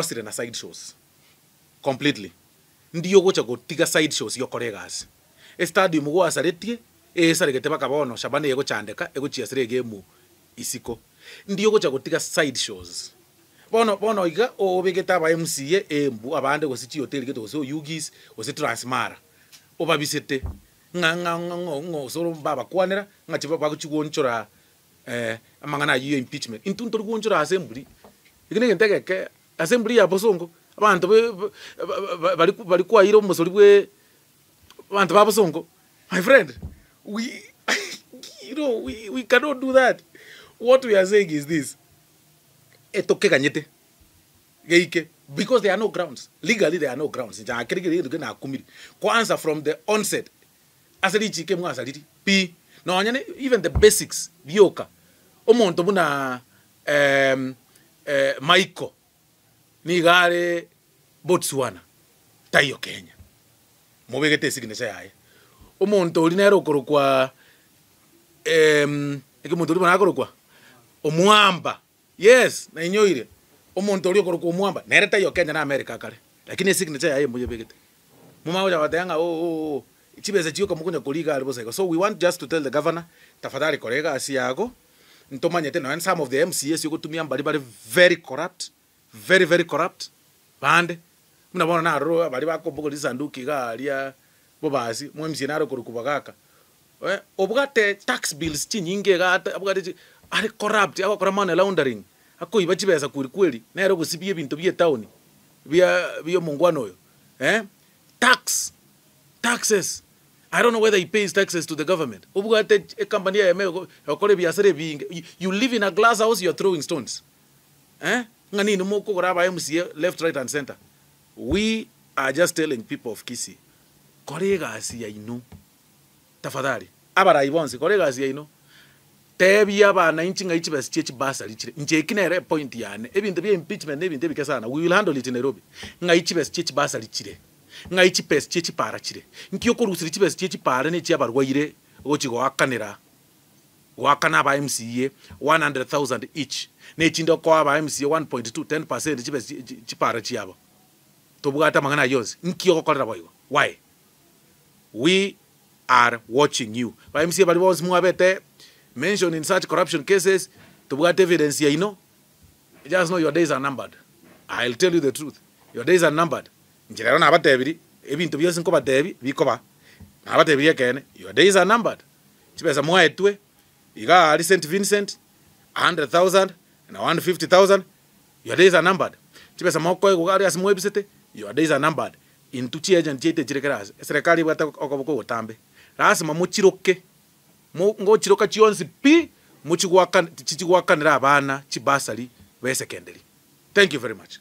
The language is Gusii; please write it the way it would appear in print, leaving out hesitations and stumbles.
Twagosire na side shows completely. Ndiyo ogocha gotiga side shows yokora egasi. Estadium gwasaretie, esaregete baka bono Shabana egochandeka egochiasera egemu isiko. Ndiyo ogocha gotiga side shows. Bono bono iga obegete aba MCA Embu abande gose chihoteli gete gose Oyugis gose Transmara obabisete ng'a ng'a ng'a ng'o ng'o gose oro mbabakwanera ng'a chiba bagochi goonchora amang'ana ayio ya impeachment. Intwe ntori goonchora assembly, eke na egento egeke, assembly ya bosongo, abanto be ba ba baria kwaeire omosori bwe abanto ba bosongo, my friend we you know we we cannot do that. What we are saying is this, etokeganyete geike because there are no grounds, legally there are no grounds, inche akere kere egento kere nakumire, kwanza from the onset. Ase richiiko emwasariri pi, nonya ne even the basics bioka, omonto buna Michael nigo are Botswana taiyo Kenya, mobegete esignature yaye. Omonto oria nere okorokwa eke omonto oria bono akorokwa Omwamba, yes nainyoire, omonto oria okorokwa Omwamba nere taiyo Kenya na America akare, lakini esignature yaye moyebegete. Momanye gocha goteba ng'a ooh chibesa chioka mokonya koria iga aria bosa igo. So we want just to tell the governor, tafadhali kora egasi yago, ntomanyete nonya some of the MCAs ogotumia mbari bare very corrupt, very very corrupt, bande, buna bono naroro baria bakobogoria chisanduki iga aria bobasi, omo MCA nare okorokwa Bagaka, obwate tax bills chinyinge iga ata abwate chi are corrupt agokora money laundering, akoiba chibesa kweri kweri, nere ogosibia ebinto bia etown bia bia omongwana oyo eh, tax, taxes, I don't know whether he pays taxes to the government, obwate ecompany eyemo ego egokora ebiasara ebinge, you live in a glass house you are throwing stones eh, ng'a nini mokogora aba MCA left right and centre, we are just telling people of Kisii, kora egasi yaino. Tafadhali, abarai bonsi, kora egasi yaino, tebia abanainchi ng'ai chibesa chie chibursary chire. Inche eki nere epoint yane, ebinto bia impeachment na ebinto ebike sana, we will handle it in Nairobi. Ng'ai chibesa chie chibursary chire, ng'ai chipesa chie chipara chire, nki okoruseria chibesa chie chipara na echia abarwaire gochi goakanera goakana aba MCA 100,000 each, na echinde okoa aba MCA 1.2, 10% chibesa chie chipara chiabo. Tobwate amang'ana ayio onsi, nki ogokorera boigo? Why? We are watching you. Ba MCA baria bonsi mwabete mention in such corruption cases, tobwate evidence yaino, just know your days are numbered. I'll tell you the truth, your days are numbered. Inche rero nabatebirie, ebinto bionsi nkobatebi bikoba, nabatebirie ekeene, your days are numbered. Chibesa mwaetwe, iga aria St Vincent, 100,000 na 150,000, your days are numbered. Chibesa mokoegwa iga aria ase mwebisete, your days are numbered. Intwe chiagent chiaito echire kera ase, eserekari ebwate okoboko ogotambe, lasima mochiroke, mo ngochiroka chionsi pi, mochigoakane chichigoakanera abana chibursary ba esekenderi. Thank you very much.